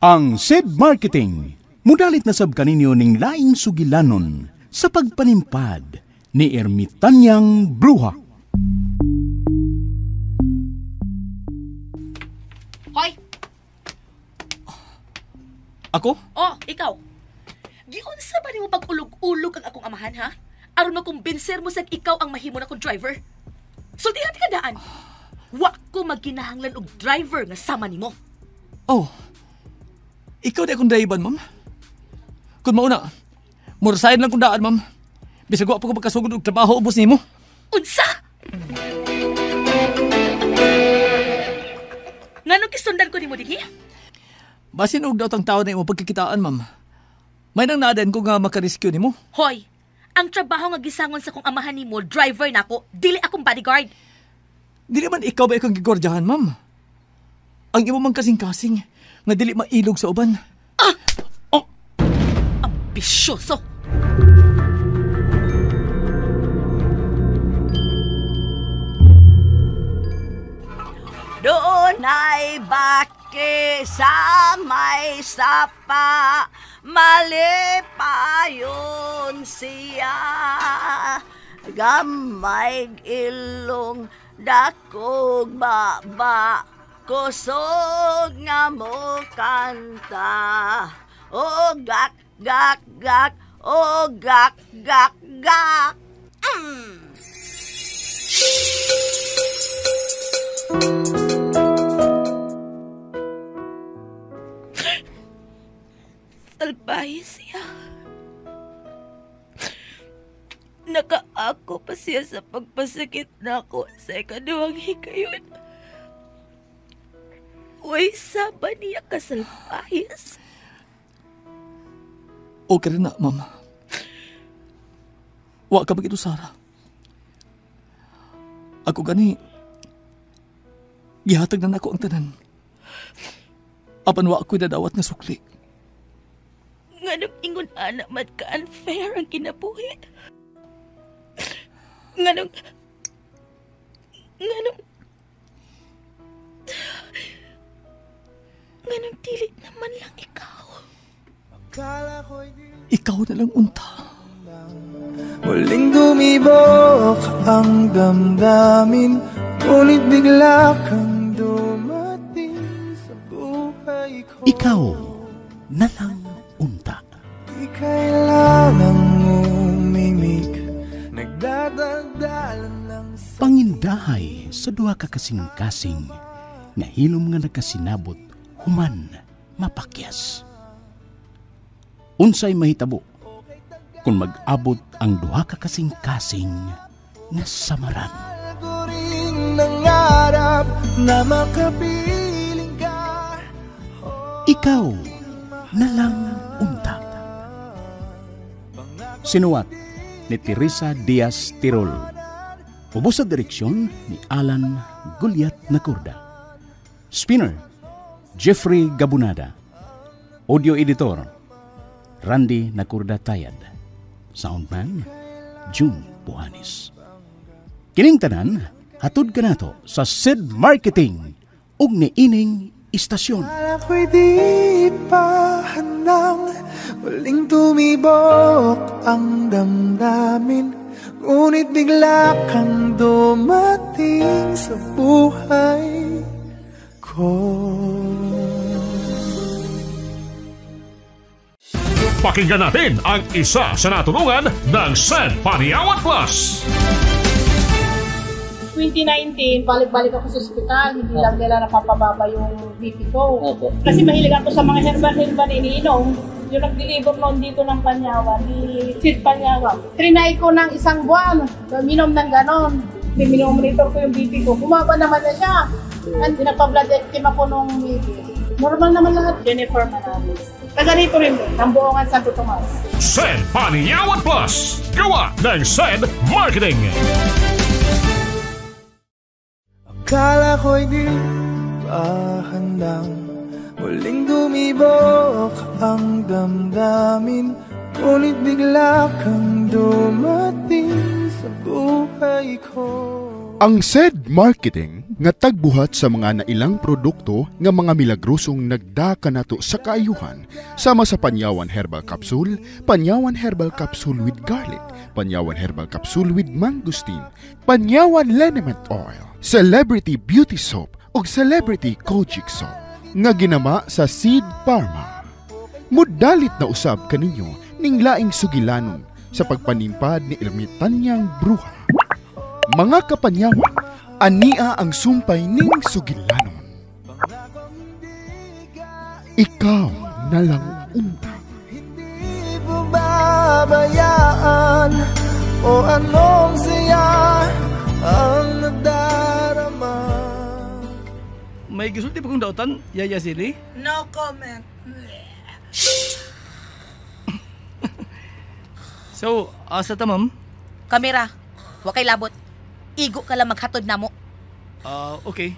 Ang SED Marketing, mudalit na sab kaninyo ning laing sugilanon sa pagpanimpad ni Ermitanyang Bruha. Hoy! Ako? Oh, ikaw. Giunsa ba nimo pag-ulog-ulog ang akong amahan, ha? Aron makumbinser mo sa ikaw ang mahimo na kong driver. Sultihan ka daan. Wa ko magkinahanglan og driver nga sama nimo. Oh. Ikaw di akong driver, ma'am. Kung mauna, murasahin lang kong daan, ma'am. Bisag wa pa ko pagkasugod og trabaho ubos nimo. Unsa? Nganong gisundan ko nimo dinhi? Basin og daot ang tao na imo pagkikitaan, ma'am. May nang naaden ko nga makarescue nimo. Hoy, ang trabaho nga gisangon sa kong amahan nimo, driver nako, dili akong bodyguard. Dili man ikaw ba ikong gigordyahan, ma'am? Ang imo mang kasing-kasing nga dili mailog sa uban. Ah! Oh! Ambisyoso! Doon ay baki sa may sapa, malipayon siya. Gamay ilong dakog baba, kusog nga mo kanta. O gak, gak, gak, o gak, gak, gak. Mm. Salbahe siya. Nakaako pa siya sa pagpasakit nako sa ikaduhang hikayon. Uy, saba niya kasalpahis. Okay rin na, ma'am. Wa ka bagito, Sarah. Ako gani, gihatag na nako ang tanan. Apan wa ako'y dadawat nga sukli. Nganong ingon anak man ka unfair ang kinabuhi. Nganong dili naman lang ikaw. Ikaw na lang unta. Muling dumibok ang damdamin, ngunit bigla kang dumating sa buhay ko. Ikaw na lang unta. Di kailangang umimik, nagdadaldalan lang sa pangindahay sa duha ka kasing-kasing nga hilom nga nakasinabot human mapakyas. Unsay mahitabo kung mag-abot ang duha ka kasing-kasing nga samaran? Na makapiling ka. Ikaw na lang unta. Sinuwat ni Teresa Diaz Tirol. Ubos sa direksyon ni Alan Gulyat Nacorda. Spinner, Jeffrey Gabunada. Audio editor, Randy Nacorda Tayad. Soundman, June Buhanis. Kining tanan, hatod kanato sa SED Marketing ug niining istasyon. Ako'y di pa handang muling tumibok ang damdamin, ngunit bigla kang dumating sa buhay ko. Pakinggan natin ang isa sa natulungan ng SED Paniawan Plus. 2019, balik-balik ako sa ospital. Hindi lang nila napapababa yung BP ko. Kasi mahilig ako sa mga herbal-herbal iniinom. Yung nag-deliver noon dito ng Panyawan, ni Sid Panyawan. Trinay ko ng isang buwan, minom ng ganon. Minomonitor ko yung BP ko. Bumaba naman na siya. At pinapa-blood ectem ako nung BP. Normal naman lahat. Jennifer Manalis. Taga rito rin din, ng Buongan Santo Tomas. SED Panyawan Plus. Gawa ng SED Marketing. Akala ko'y di pa handang muling dumibok ang damdamin, ngunit bigla kang dumating sa buhay ko. Ang SED Marketing nga tagbuhat sa mga nailang produkto nga mga milagrosong nagda kanato sa kaayuhan sama sa Panyawan Herbal Capsule, Panyawan Herbal Capsule with Garlic, Panyawan Herbal Capsule with Mangosteen, Panyawan Liniment Oil, Celebrity Beauty Soap ug Celebrity Kojic Soap nga ginama sa Seed Pharma. Mudalit na usab kaninyo ning laing sugilanon sa pagpanimpad ni Ermitanyang Bruha. Mga kapanyawan, ania ang sumpay ning sugilanon. Ikaw na lang unta. Hindi pababayaan o anong siya ang nadarama. May gisulti pa kong dautan, Yaya Sili? No comment. So, asa ta, ma'am? Kamera, wa kay labot. Igo ka lang maghatod namo. Okay.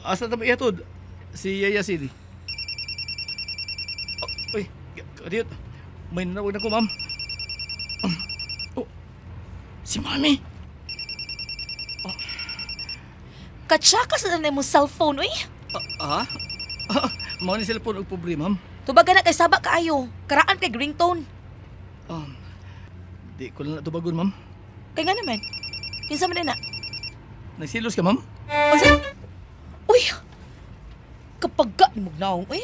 Asa ta ihatod? Si Yaya Sili. Oh, uy, kadiyot. May nanawag na ko, ma'am. Oh, si Mami. Oh. Katsaka sa nanay mong cellphone, uy. Mao ni cellphone og pobre, ma'am. Tubagan na kay saba kaayo. Karaan kay ringtone. Di ko lang natubagon, ma'am. Kay nga naman. Kinsa man na? Nagsilos ka, ma'am? Unsa? Uy! Kapag ka ni mugnaong, uy.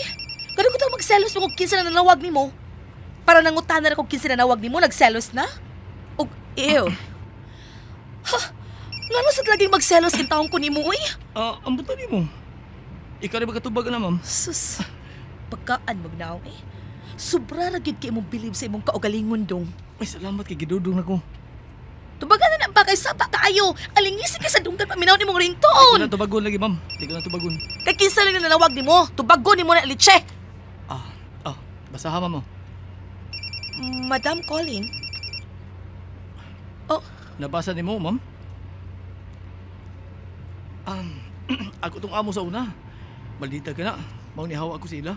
Kano ko tang magselos mo kung kinsa na nanawag nimo? Para nangutana na kung kinsa na nanawag nimo, nagselos na? Og ew. Ha? Ngano sa laging magselos in taong ko nimo, uy? Ang buta nimo. Ikaw rin magkatubag na, ma'am. Sus. Pagkaan magnaong, eh. Sobra ra gyud kay imong bilib sa imong kaugalingon dong. Ay, salamat kay gidudong nako. Tubagan na na ba kay saba kaayo. Alingisin ka sa dunggan paminaw ni mong ringtone. Di ko na tubagon lagi, ma'am. Di ko na tubagon. Kay kinsa lang nanawag nimo, tubagon nimo na litse. Basaha, ma'am. Madam calling. Oh. Nabasa nimo, ma'am? Ako tong amo sa una. Maldita ka na. Mao ni hawa ako sila.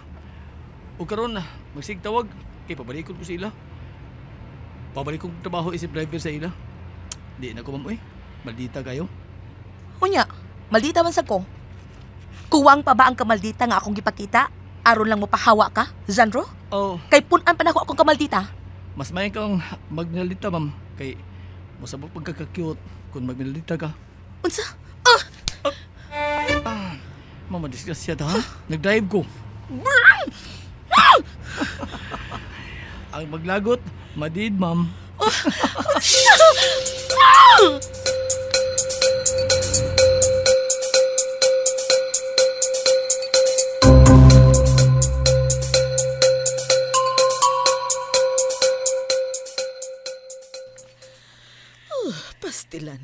O karon magsigtawag kay pabalikon ko sila. Pabalik kong trabaho isip driver sa ila. Di na ko, ma'am, uy. Maldita kayo. Unya, maldita man sa ko. Kuwang pa ba ang kamaldita nga akong gipakita? Aron lang mo pahawa ka, Zandro? Oh. Kay punan pa nako akong kamaldita. Mas may kang magmaldita, ma'am. Kay mosabot pagkaka-cute kung magmaldita ka. Unsa? Mama, disgrasya ta, ha? Nag-drive ko. Ang maglagot, madid, ma'am. Pastilan.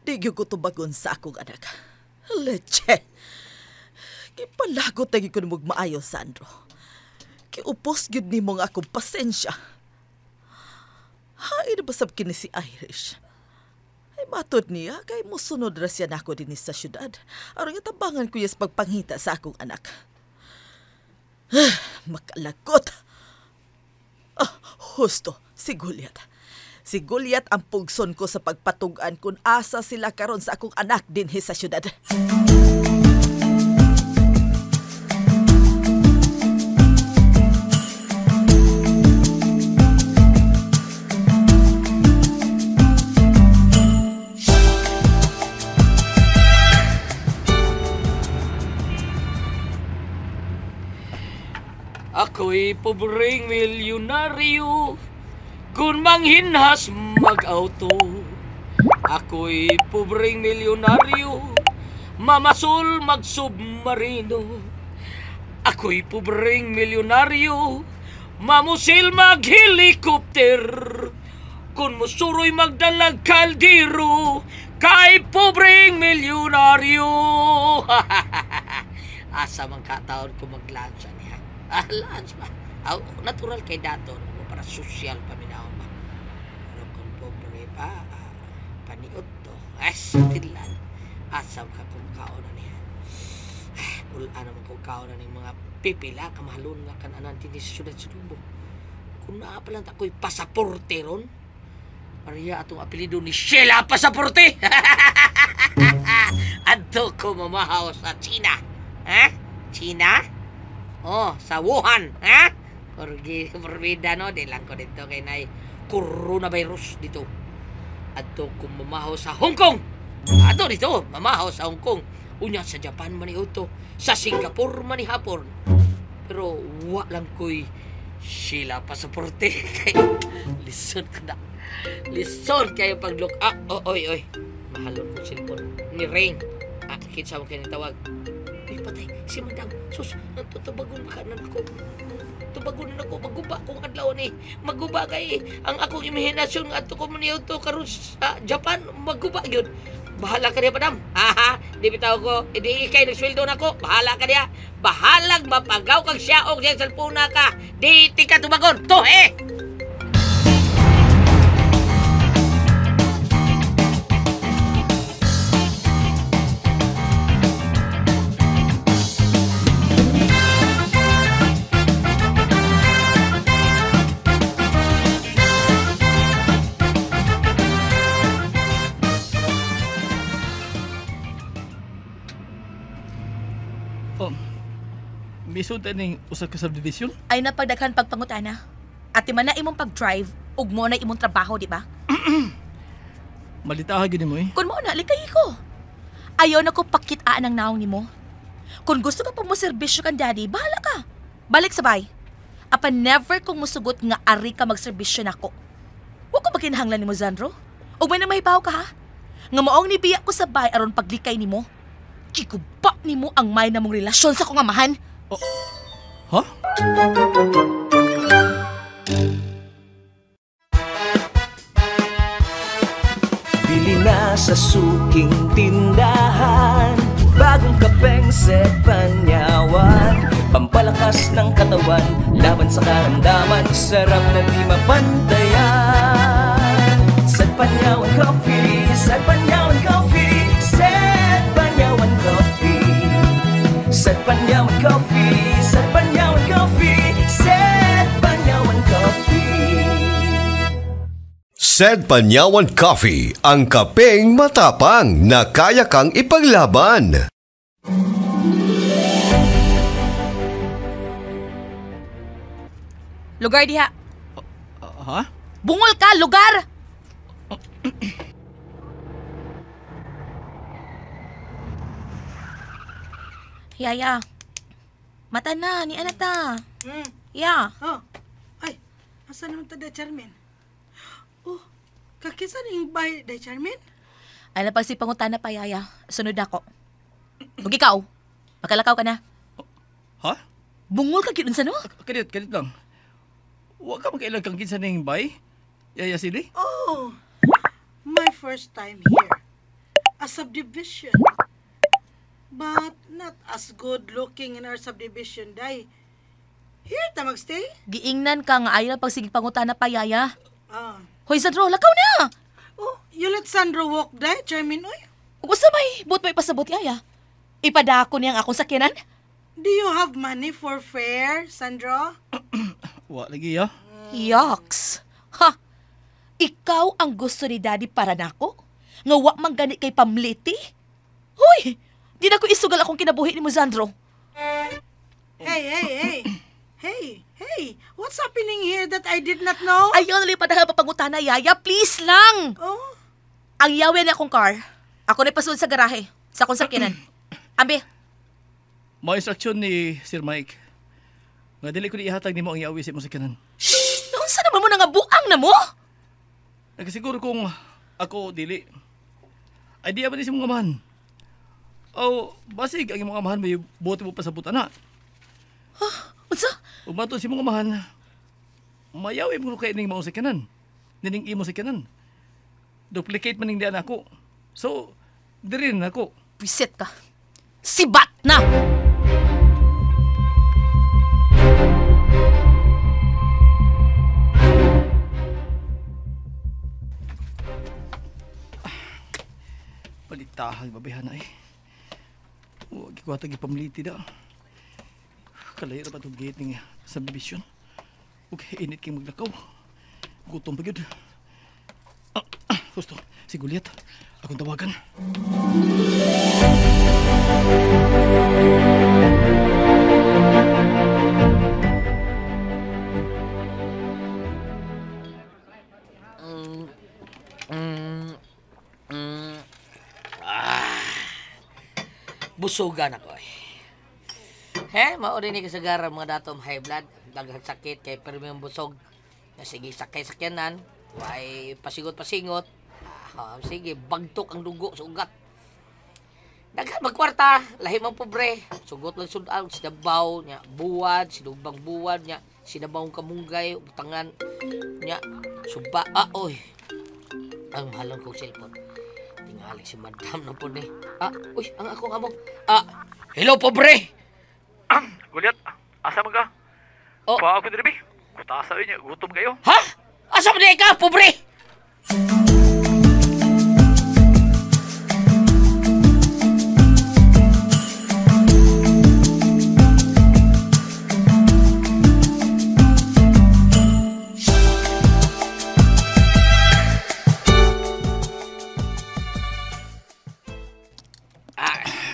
Di gyud ko tubagon sa akong anak. Leche. Kipalagot na gyud ko nimog maayo, Sandro. Kiupos gyud nimo ang akong pasensya. Hain ba sab kini si Irish? Ay matod niya kay musunod ra siya nako dinhi sa syudad. Aron nga tabangan ko yes pagpangita sa akong anak. Makalagot. Husto si Goliath. Si Goliath ang pugson ko sa pagpatug-an kung asa sila karon sa akong anak dinhi sa syudad. Ako'y pobreng milyonaryo, kung manghinhas mag-auto. Ako'y pobreng milyonaryo, mamasul mag-submarino. Ako'y pobreng milyonaryo, mamusil mag-helicopter. Kung musuro'y magdalag kaldero, kay pobreng milyonaryo. Asa man kataon ko mag-lunch niya. Lunch ba? Natural kay dato para social paminaw ba. Pero kung pobre pa, paniod to. Tilan. Asam ka kung kaon na niya. Ulan naman kung kaon na ng mga pipila, kamahalon nga kananan din sa syudad sa Lubo. Kung naa pala ako'y pasaporte ron, Pareha atong apelyido ni Sheila Pasaporte. Adto ko mamahaw sa China. Ha? China? Oh, sa Wuhan. Ha? Forbida no, di lang ko dito kay nay coronavirus dito. Adto ko mamahaw sa Hong Kong. Adto dito, mamahaw sa Hong Kong. Unya sa Japan man ito, sa Singapore man hapon. Pero wa lang ko'y Sheila Pasaporte. Lisod ko na. Lisod kayo pag-look up. Oh, oy, oy. Mahalon ko cellphone. Ni Ring. Ah, kinsa mo kayo nitawag. Uy, patay. Si Madam. Sus, tutubagon ka na ako. Tubagon na ako. Maguba kong adlaw ni. Maguba kay ang akong imahinasyon nga ato ko maniyo to karon sa Japan. Maguba yun. Bahala ka niya, Madam. Aha, di bitaw ko. Hindi ikay nagsweldo na ko. Bahala ka niya. Bahalang mapagaw kang siyaog siyang salpuna ka. Di tika tubagon. To, eh! Oh, misod ning usa ka subdivision? Ay napagdaghan pagpangutana. Ati man na imong pag-drive ug mo na imong trabaho, di ba? Malitaha gyud nimo eh. Kun mo na likay ko. Ayaw na ko pakitaan ang naong nimo. Kung gusto ka pa mo serbisyo kan daddy, bahala ka. Balik sa bay. Apan never kong musugot nga ari ka magserbisyo nako. Wa ko makinahanglan nimo, Zandro. Ug may namahibaw ka ha. Nga maong nibiya ko sa bay aron paglikay nimo. Giguba nimo ang may namong relasyon sa akong amahan. Oh. Ha? Bili na sa suking tindahan, bagong kapeng Set Panyawan. Pampalakas ng katawan, laban sa karamdaman, sarap na di mapantayan. Set Panyawan Coffee, Set Panyawan Coffee, Set Panyawan Coffee. Set Panyawan Coffee, Set Panyawan Coffee, Set Panyawan Coffee. Set Panyawan Coffee, ang kapeng matapang na kaya kang ipaglaban. Lugar diha. Ha? Bungol ka, lugar! Yaya, mata na, ni Anata. Ya. Oh. Ay, asa naman ta da, Charmin? Oh, kakisa ning bahay da, Charmin? Ay, napagsipangutan na pa, Yaya. Sunod ako. Huwag ikaw, makalakaw ka na. Ha? Bungol ka gyud unsa no? Kadit, kadit lang. Wa ka makailag kang kinsa ning bay? Yaya Sili? Oh, my first time here. A subdivision. But not as good looking in our subdivision, day. Here ta magstay? Giingnan ka nga ayaw pagsigig pangutana pa, Yaya. Ah. Hoy, Sandro, lakaw na! Oh, you let Sandro walk, day, Charmin, oy. Usa may buot mo ipasabot, Yaya. Ipadako niyang akong sakyanan. Do you have money for fare, Sandro? Wa lagi, ya. Yucks! Ha! Ikaw ang gusto ni Daddy para nako? Nga wa man gani kay pamliti? Hoy! Di na ko isugal akong kinabuhi ni mo, Sandro. Hey, hey, hey. Hey, hey. What's happening here that I did not know? Ayaw na lang padahal papangutana, Yaya. Please lang. Oh? Ang yawe na akong car. Ako na ipasunod sa garahe. Sa akong sakyanan. Ambi. Mga instruction ni Sir Mike. Nga dili ko ni ihatag nimo ang yawi sa imong sakyanan. Naunsa naman mo na nga buang na mo? Nagkasiguro kung ako dili. Ay di ba ni sa mong amahan? O basig ang imong amahan may bote mo pasabot ana. Huh? Unsa? Ug matud sa imong amahan, mayawi mo kay ning maong sakyanan. Nining imong sakyanan. Duplicate man ning diyan ako. So, diri na ako. Bisit ka. Sibat na! Palitahan, babayhan na eh. Huwag ko atag ipamliti da. Kalayo na pa itong gate ng subdivision. Okay, init kang maglakaw. Gutom pa yun. Gusto, si Goliath. Akong tawagan. Busugan ako eh. He, mauri ni kasagaran mga datom high blood, daghang sakit kay permi ang busog. Sige sakay-sakyanan, way pasingot-pasingot. Sige, bagtok ang dugo sa ugat. Daghan magkwarta, lahi man pobre. Sugot lang sudan, sinabaw nya, buwad, sinubang buwad nya, sinabawng kamunggay, butangan nya, suba. Oy. Ang mahalong kong cellphone. Tingali si madam na po ni. Uy, ang akong amo. Hello, pobre! Goliath, asa man ka? Oh. Pa ako diri. Kutasa niya, gutom kayo. Ha? Asa man ka, pobre?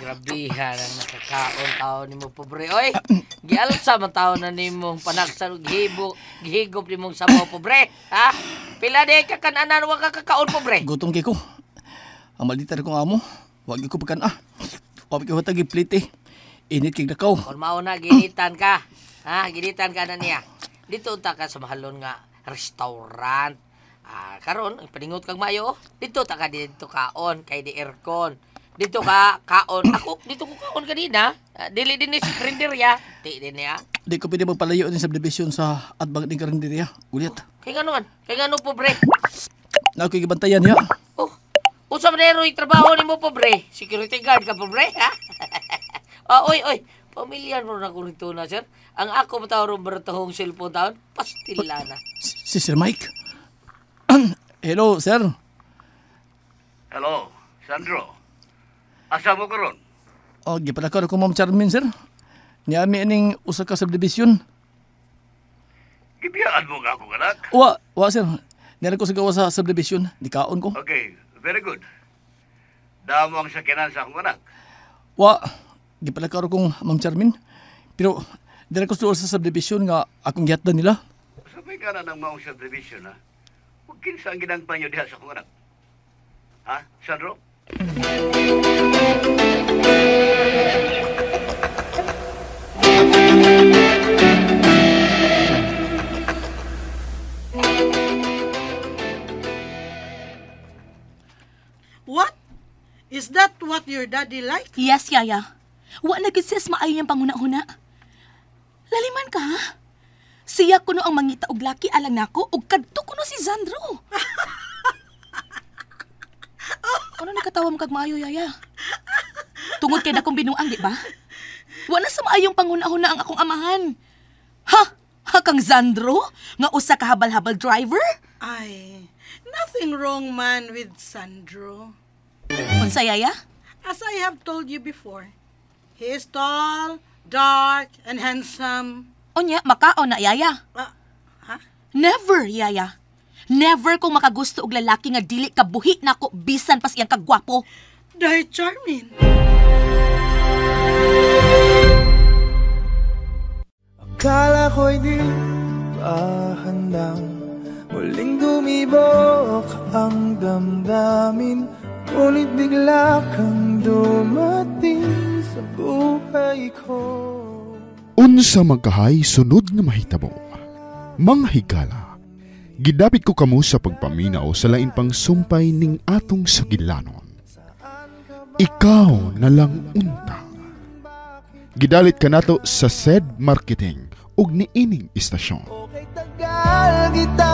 Grabihan ang nakakaon tao nimo pobre. Oy, gialsa man tao na nimong panaksan og gihigop nimong sabaw pobre. Ha? Pila di ka kananan wa ka kakaon pobre. Gutom kay ko. Ang maldita kong amo, wa gyud ko pagkan-a. Wa gyud ko hatag plate. Init kay dakaw. Kon mao na ginitan ka. Ha, ginitan ka na niya. Dito unta ka sa mahalon nga restaurant. Karon paningot kag maayo. Dito ta ka dito kaon kay di aircon. Dito ka kaon. Ako dito ko kaon kanina. Dili din ni si karinderya. Di din niya. Di ko pwede magpalayo ni subdivision sa atbang ni karinderya. Ulit. Kay ngano man? Kay ngano pobre? Na ako'y gibantayan niya. Oh. Unsa man ro trabaho nimo pobre? Security guard ka pobre, ha? Oy oy. Pamilyar mo na ko rito na, sir. Ang ako bitaw ro bertohong cellphone taon, pastila na. Si Sir Mike. Hello, sir. Hello, Sandro. Asa mo karon? Oh, gipalakaw ko Ma'am Charmin, sir. Niami aning usa ka subdivision. Gibiyaan mo nga akong anak? Wa, sir. Niara ko sa gawa sa subdivision. Dikaon ko. Okay, very good. Damo ang sakyanan sa akong anak. Wa, gipalakaw kong Ma'am Charmin. Pero dira ko sa subdivision nga akong gihatdan nila. Sabay ka na ng maong subdivision, ha? Huwag kinsa ang ginangpan niyo diha sa akong anak. Ha, Sandro? What? Is that what your daddy like? Yes, Yaya. Wa na gid siya maayo niyang panguna-huna. Laliman ka, ha? Siya kuno ang mangita og laki alang nako ug kadto kuno si Zandro. Ano nakatawa mo kag maayo, Yaya? Tungod kay dakong binuang, di ba? Wala sa maayong panguna-huna ang akong amahan. Ha? Ha kang Zandro? Nga usa ka habal-habal driver? Ay, nothing wrong man with Sandro. Unsa, Yaya? As I have told you before, he is tall, dark, and handsome. Onya, makaon na, Yaya. Ha? Never, Yaya. Never kong makagusto og lalaki nga dili kabuhi nako bisan pas iyang kagwapo. Dahil Charmin. Akala ko'y di pa handang muling dumibok ang damdamin, ngunit bigla kang dumating sa buhay ko. Unsa magkahay sunod nga mahitabo, mga higala, gidapit ko kamo sa pagpaminaw sa lain pang sumpay ning atong sugilanon. Ikaw na lang unta. Gidalit kanato sa said marketing ug niining istasyon. Okay, tagal kita